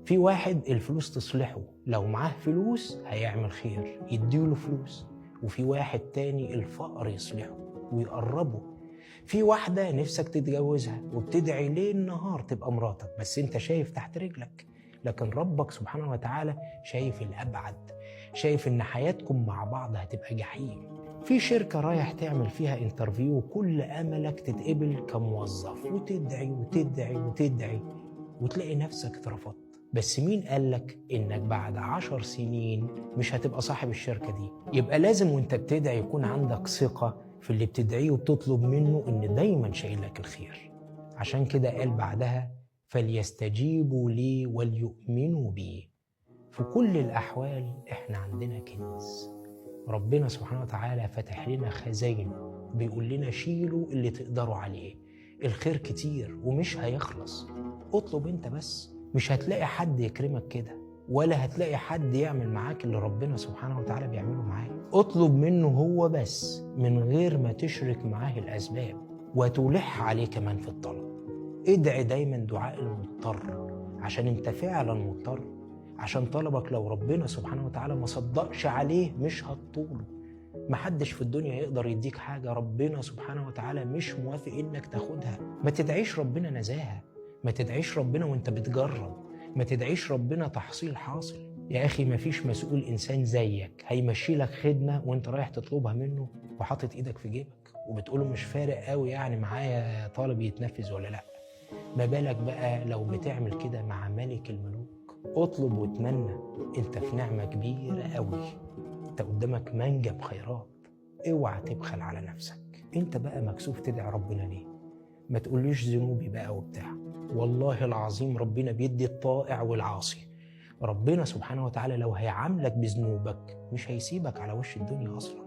في واحد الفلوس تصلحه، لو معاه فلوس هيعمل خير يديله فلوس، وفي واحد تاني الفقر يصلحه ويقربه. في واحدة نفسك تتجوزها وبتدعي ليل نهار تبقى مراتك، بس انت شايف تحت رجلك، لكن ربك سبحانه وتعالى شايف الأبعد، شايف ان حياتكم مع بعض هتبقى جحيم. في شركة رايح تعمل فيها interview، كل أملك تتقبل كموظف، وتدعي وتدعي وتدعي وتلاقي نفسك اترفضت. بس مين قالك انك بعد 10 سنين مش هتبقى صاحب الشركة دي؟ يبقى لازم وانت بتدعي يكون عندك ثقة في اللي بتدعيه وبتطلب منه ان دايما شايل لك الخير. عشان كده قال بعدها فليستجيبوا لي وليؤمنوا بي. في كل الأحوال احنا عندنا كنز، ربنا سبحانه وتعالى فتح لنا خزاينه، بيقول لنا شيلوا اللي تقدروا عليه، الخير كتير ومش هيخلص، اطلب انت بس. مش هتلاقي حد يكرمك كده، ولا هتلاقي حد يعمل معاك اللي ربنا سبحانه وتعالى بيعمله معاك. اطلب منه هو بس من غير ما تشرك معاه الأسباب، وتلح عليه كمان في الطلب. ادعي دايما دعاء المضطر، عشان انت فعلا مضطر، عشان طلبك لو ربنا سبحانه وتعالى ما صدقش عليه مش هتطوله. محدش في الدنيا يقدر يديك حاجة ربنا سبحانه وتعالى مش موافق انك تاخدها. ما تدعيش ربنا نزاهة، ما تدعيش ربنا وانت بتجرب، ما تدعيش ربنا تحصيل حاصل. يا أخي ما فيش مسؤول إنسان زيك هيمشي لك خدمة وانت رايح تطلبها منه وحاطط إيدك في جيبك وبتقوله مش فارق قوي يعني معايا طالب يتنفذ ولا لأ. ما بالك بقى لو بتعمل كده مع ملك الملوك؟ اطلب واتمنى، انت في نعمة كبيرة قوي، انت قدامك منجم خيرات، اوعى تبخل على نفسك. انت بقى مكسوف تدعي ربنا ليه؟ ما تقوليش ذنوبي بقى وبتاع. والله العظيم ربنا بيدي الطائع والعاصي. ربنا سبحانه وتعالى لو هيعاملك بذنوبك مش هيسيبك على وش الدنيا أصلا.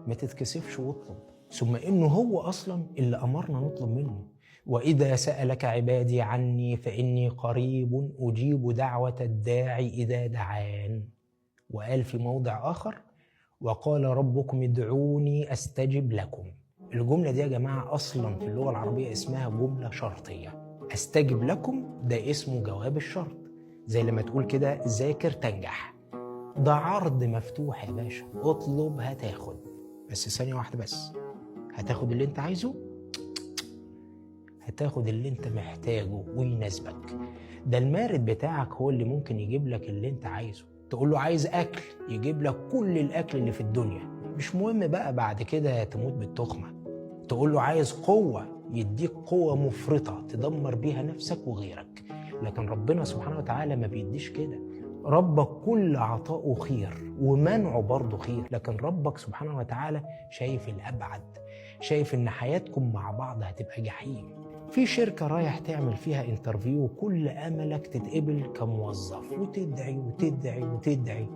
ما تتكسفش واطلب، ثم إنه هو أصلا اللي أمرنا نطلب منه. وإذا سألك عبادي عني فإني قريب أجيب دعوة الداعي إذا دعان. وقال في موضع آخر وقال ربكم ادعوني أستجب لكم. الجملة دي يا جماعة أصلا في اللغة العربية اسمها جملة شرطية. أستجب لكم ده اسمه جواب الشرط، زي لما تقول كده ذاكر تنجح. ده عرض مفتوح يا باشا، اطلب هتاخد. بس ثانية واحدة بس، هتاخد اللي انت عايزه، هتاخد اللي انت محتاجه ويناسبك. ده المارد بتاعك هو اللي ممكن يجيب لك اللي انت عايزه. تقول له عايز أكل يجيب لك كل الأكل اللي في الدنيا، مش مهم بقى بعد كده تموت بالتخمة. تقول له عايز قوة يديك قوة مفرطة تدمر بيها نفسك وغيرك. لكن ربنا سبحانه وتعالى ما بيديش كده. ربك كل عطاؤه خير ومنعه برضه خير، لكن ربك سبحانه وتعالى شايف الأبعد، شايف إن حياتكم مع بعض هتبقى جحيم. في شركة رايح تعمل فيها interview، كل أملك تتقبل كموظف، وتدعي وتدعي وتدعي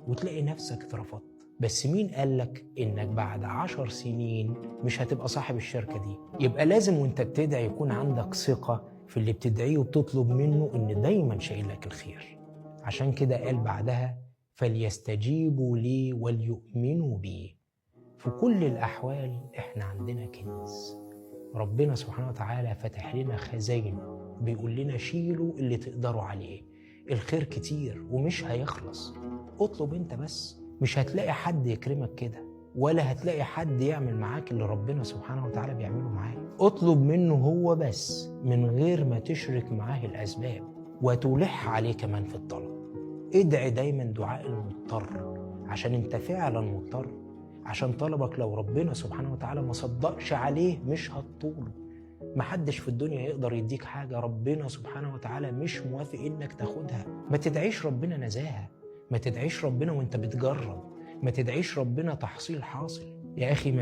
وتلاقي نفسك اترفضت. بس مين قالك انك بعد 10 سنين مش هتبقى صاحب الشركة دي؟ يبقى لازم وانت بتدعي يكون عندك ثقة في اللي بتدعيه وبتطلب منه ان دايما شايل لك الخير. عشان كده قال بعدها فليستجيبوا لي وليؤمنوا بي. في كل الأحوال احنا عندنا كنز، ربنا سبحانه وتعالى فتح لنا خزاينه، بيقول لنا شيلوا اللي تقدروا عليه، الخير كتير ومش هيخلص، اطلب انت بس. مش هتلاقي حد يكرمك كده، ولا هتلاقي حد يعمل معاك اللي ربنا سبحانه وتعالى بيعمله معاك. اطلب منه هو بس من غير ما تشرك معاه الأسباب، وتلح عليه كمان في الطلب. ادعي دايما دعاء المضطر، عشان انت فعلا مضطر، عشان طلبك لو ربنا سبحانه وتعالى ما صدقش عليه مش هتطوله. محدش في الدنيا يقدر يديك حاجة ربنا سبحانه وتعالى مش موافق انك تاخدها. ما تدعيش ربنا نزاهة، ما تدعيش ربنا وانت بتجرب، ما تدعيش ربنا تحصيل حاصل. يا أخي ما